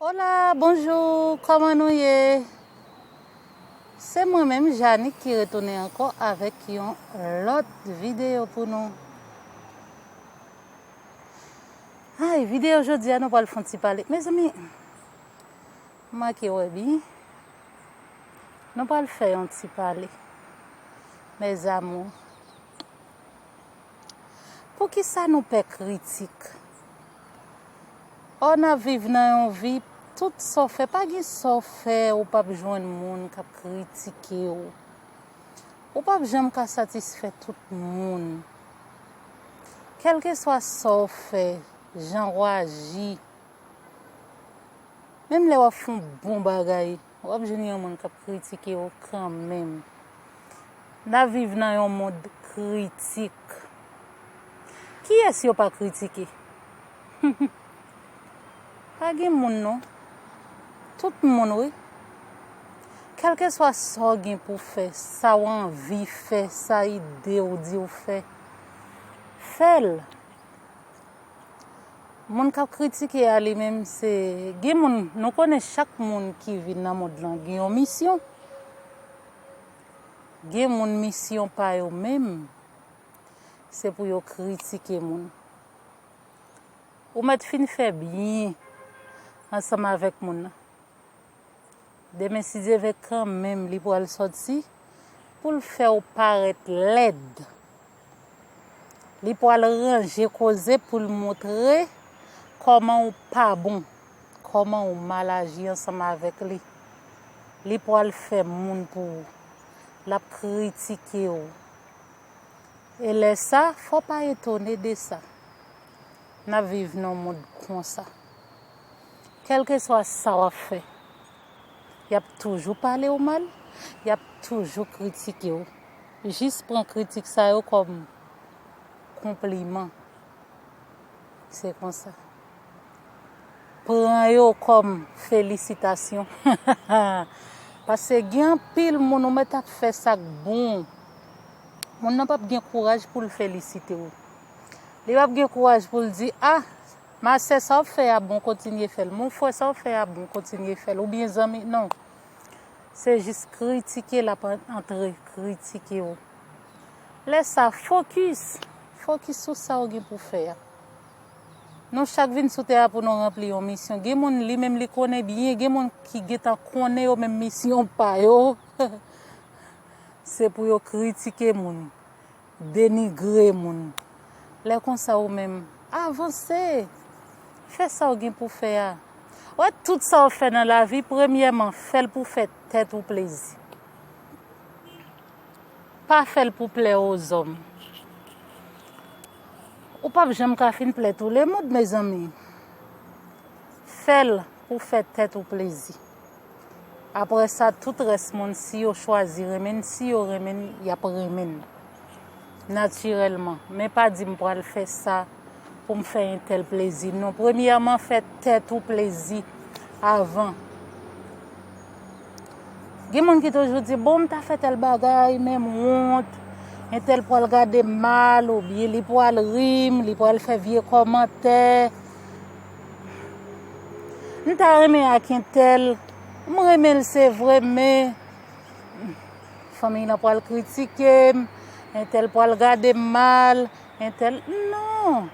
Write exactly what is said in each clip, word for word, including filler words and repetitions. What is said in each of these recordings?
Hola, bonjou, kòman nou ye? Se mwen menm, Janik, ki retounen ankò avèk yon lòt videyo pou nou. Ay, videyo jodi a, nou pral fè yon ti pale. Mezanmi, manke wè byen. Nou pral fè yon ti pale. Mes amours. Poukisa nou pè kritik? Ò, n ap viv nan yon vi, tout sa w fè, pa gen sa w fè, ou p ap jwenn moun k ap kritike w. Ou p ap janm ka satisfè tout moun. Kèlkeswa sa w fè, jan w aji, menm lè w ap fè yon bon bagay, w ap jwenn yon moun k ap kritike w kanmenm. N ap viv nan yon mond kritik. Kiyès yo pa kritike? Pa gen moun non. Tout moun wi. Kèlkeswa sa w gen pou fè, sa w anvi fè, sa ide w di w fè, fè l. Moun k ap kritike a li menm se, gen moun, nou konnen chak moun ki vin nan mond lan gen yon misyon. Gen moun misyon pa yo menm, se pou yo kritike moun. Ou mèt fin fè byen ansanm avèk moun nan. Demen, si Dye vle, kanmenm, li pral sòti pou l fè w parèt lèd. Li pral ranje koze pou l montre kòman w pa bon, kòman w mal aji ansanm avèk li. Li pral fè moun pou ou. L ap kritike w. E lè sa, fò w pa etone de sa. N ap viv nan yon mond konsa. Kèlkeswa sa w ap fè, y ap toujou pale w mal, y ap toujou kritike w. Jis pran kritik sa yo kòm konpliman. Se konsa. Pran yo kòm felisitasyon. Paske gen anpil moun ou mèt ap fè sa k bon. Moun nan p ap gen kouraj pou l felisite w. Li p ap gen kouraj pou l di, ah, ma sè, sa w ap fè a bon, kontinye fè l. Mon frè, sa w ap fè a bon, kontinye fè l. Oubyen zanmi, non. Se jis kritike l ap an- antre kritike w. Lè sa, fokis. Fokis sou sa w gen pou fè a. Nou chak vin sou tè a pou nou ranpli yon misyon. Gen moun li menm li konnen byen, gen moun ki gentan konnen yo menm misyon pa yo. Se pou yo kritike moun, denigre moun. Lè konsa ou menm, avanse. Fè sa w gen pou fè a. Wè, tout sa w fè nan lavi, premyèman, fè l pou fè tèt ou plezi. Pa fè l pou plè ozòm. Ou p ap janm ka fin plè tout lemonn, mezanmi. Fè l pou fè tèt ou plezi. Apre sa, tout rès moun, si yo chwazi renmen n, si yo renmen n, y ap renmen n. Natirèlman. Men pa di m pral fè sa pou m fè entèl plezi. Non, premyèman, fè tèt ou plezi avan. Gen moun ki toujou di, bon, m ta fè tèl bagay, men m wont. Entèl pral gade m mal, oubyen li pral ri m, li pral fè vye kòmantè. M ta renmen ak entèl. M renmen l, se vre, men fanmi nan pral kritike m, entèl pral gade m mal, entèl, non.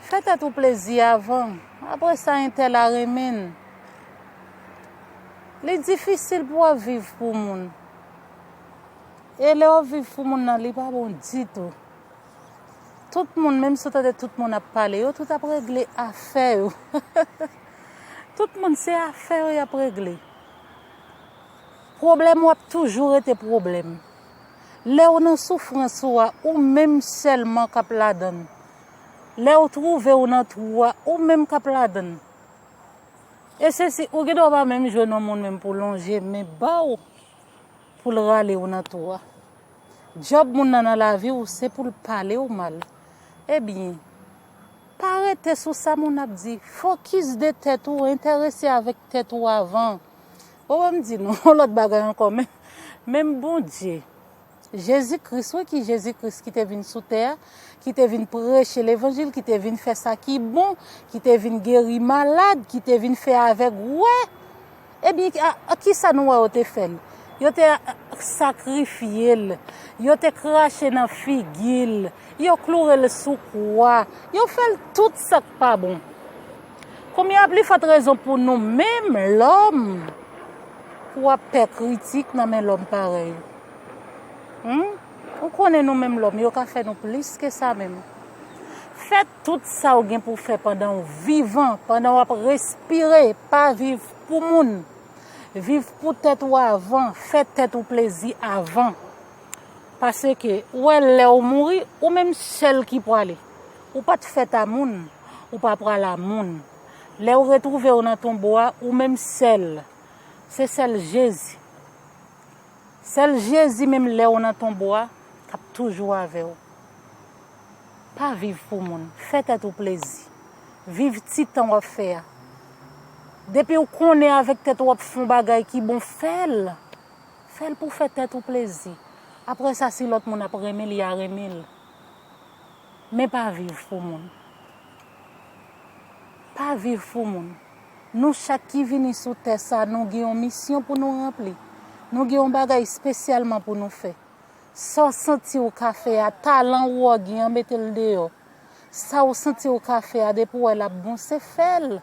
Fè tèt ou plezi avan. Apre sa, entèl a renmen n. Li difisil pou w ap viv pou moun. E lè w ap viv pou moun nan, li pa bon ditou. Tout moun, menm si w tande tout moun ap pale, yo tout ap regle afè yo. Tout moun, se afè yo y ap regle. Pwoblèm w ap toujou rete pwoblèm. Lè w nan soufrans ou a, ou menm sèlman k ap ladan l. Lè w twouve w nan twou a, ou menm k ap ladan l. E se si, ou gen dwa pa menm jwenn yon moun menm pou lonje men ba w, pou l rale w nan twou a. Djòb moun nan nan lavi w, se pou l pale w mal. Ebyen, pa rete sou sa moun ap di. Fokis de tèt ou, enterese avèk tèt ou avan. Ou wè m di nou yon lòt bagay ankò, men, menm Bondye, Jezi Kris, wi, ki Jezi Kris ki te vin sou tè a, ki te vin preche levanjil, ki te vin fè sa ki bon, ki te vin geri malad, ki te vin fè avèg wè. Ebyen, a, a, kisa nou wè yo te fè l? Yo te, a, sakrifye l. Yo te krache nan figi l. Yo kloure l sou kwa. Yo fè l tout sa k pa bon. Konbyen a pli fòt rezon pou nou menm lòm, pou w ap pè kritik nan men lòm parèy ou? Hmm? Ou konnen nou menm lòm, yo ka fè nou plis ke sa menm. Fè tout sa w gen pou w fè pandan w vivan, pandan w ap respire, pa viv pou moun. Viv pou tèt ou avan, fè tèt ou plezi avan. Paske, ou wè, lè w mouri, ou menm sèl ki prale. Ou pa t fèt a moun, ou pa pral a moun. Lè w retwouve w nan tonbo a, ou menm sèl. Se sèl Jezi. Sèl Jezi menm lè w nan tonbo a, k ap toujou avè w. Pa viv pou moun. Fè tèt ou plezi. Viv ti tan w ap fè a. Depi w konnen avèk tèt ou w ap fè yon bagay ki bon, fè l. Fè l pou fè tèt ou plezi. Apre sa, si lòt moun ap renmen l, y a renmen l. Men pa viv pou moun. Pa viv pou moun. Nou chak ki vini sou tè sa, nou gen yon misyon pou nou ranpli. Nou gen yon bagay espesyalman pou nou fè. Sa w santi w ka fè a, talan ou w gen an, mete l deyò. Sa w santi w ka fè a, depi w wè l ap bon, se fè l.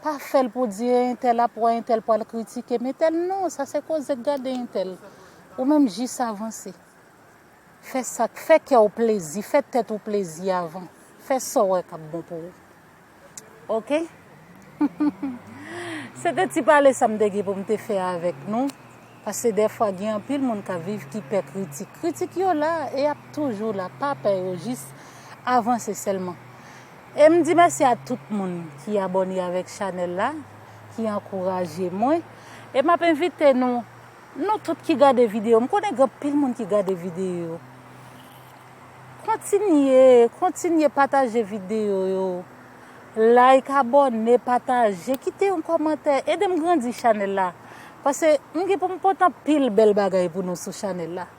Pa fè l pou di entèl ap wè, entèl pral kritike m, entèl non, sa se koze k gade entèl. Ou menm jis avanse. Fè sa k fè kè w plezi, fè tèt ou plezi avan. Fè sa w wè k ap bon pou ou. Oke? Se te ti pale sa m te gen pou m te fè avèk nou. Paske dèfwa gen anpil moun k ap viv ki pè kritik. Kritik yo la e y ap toujou la. Pa pè yo, jis avanse sèlman. E m di mèsi a tout moun ki abòne avèk chanèl la, ki ankouraje mwen. E m ap envite nou, nou tout ki gade videyo, m konnen gen anpil moun ki gade videyo. Kontinye, kontinye pataje videyo yo. Like, abòne, pataje, kite yon kòmantè, ede m grandi chanèl la. Paske m gen pou m pote anpil bèl bagay pou nou sou chanèl la.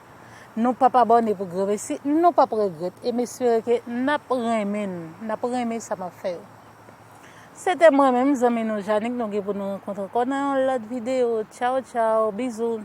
Nou p ap abòne pou granmesi, nou p ap regrèt. E m espere ke n ap renmen n, n ap renmen sa m ap fè yo. Se te mwen menm, zanmi nou Janik, nou gen pou nou rankontre ankò nan yon lòt videyo. Tchaw, tchaw, bizou.